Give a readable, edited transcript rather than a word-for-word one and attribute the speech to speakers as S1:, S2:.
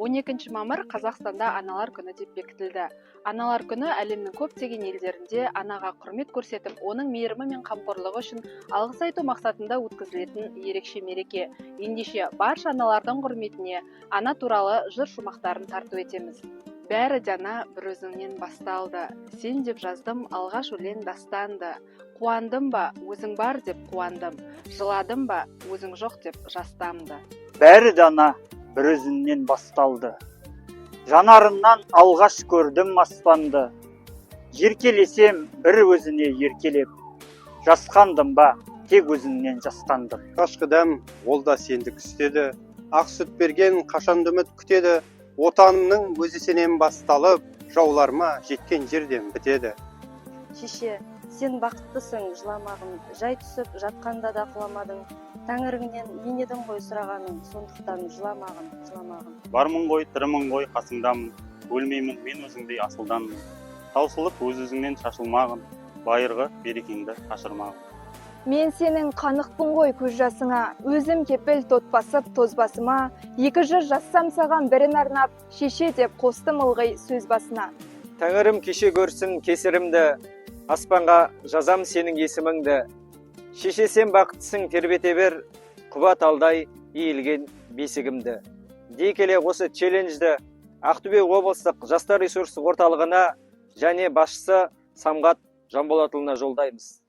S1: 12 мамыр Қазақстанда Аналар күні деп бекітілді. Аналар күні әлемнің көптеген елдерінде анаға құрмет көрсетіп, оның мейірімі мен қамқорлығы үшін алғыс айту мақсатында өткізілетін ерекше мереке. Ендеше, барша аналардың құрметіне ана туралы жыр шумақтарын тарту етеміз. Бәрі де ана бір өзіңнен басталды. Сен деп жаздым алғаш өлең, дастанды. Қуандым ба, өзің бар деп қуандым. Жыладым ба, өзің жоқ деп жас тамды.
S2: Бәрі де ана бір өзіңнен басталды. Жанарыңнан алғаш көрдім аспанды. Еркелесем бір өзіне еркелеп, жасқандым ба, тек өзіңнен жасқандым.
S3: Алғашқы дәм ол да сендік сүт, ақ сүт берген қашанды үміт күтеді. Отанымның өзі сенен басталып, жауларыма жеткен жерден бітеді.
S4: Шеше, сен бақыттысың, жыламағын. Жай түсіп жатқанда да құламадың. Тәңіріңнен мен едім ғой сұрағаның, сондықтан жыламағын, жыламағын.
S5: Бармын ғой, тірімін ғой, қасыңдамын. Өлмеймін, мен өзіңдей асылданмын. Таусылып өз өзіңнен шашылмағын, байырғы берекеңді қашырмағын.
S6: Мен сенің қанықпын ғой көз жасыңа, өзім кепіл тот басып тозбасыма. Екі жыр жазсам саған бірін арнап, шеше деп қостым ылғи сөз басына.
S7: Тәңірім кеше көрсін кесірімді, аспанға жазам сенің есіміңді. Шеше, сен бақыттысың, тербете бер құба талдай иілген бесігімді. Дей келе, осы челленджді Ақтөбе облыстық жастар ресурстық орталығына және басшысы Самғат Жанболатұлына жолдаймыз.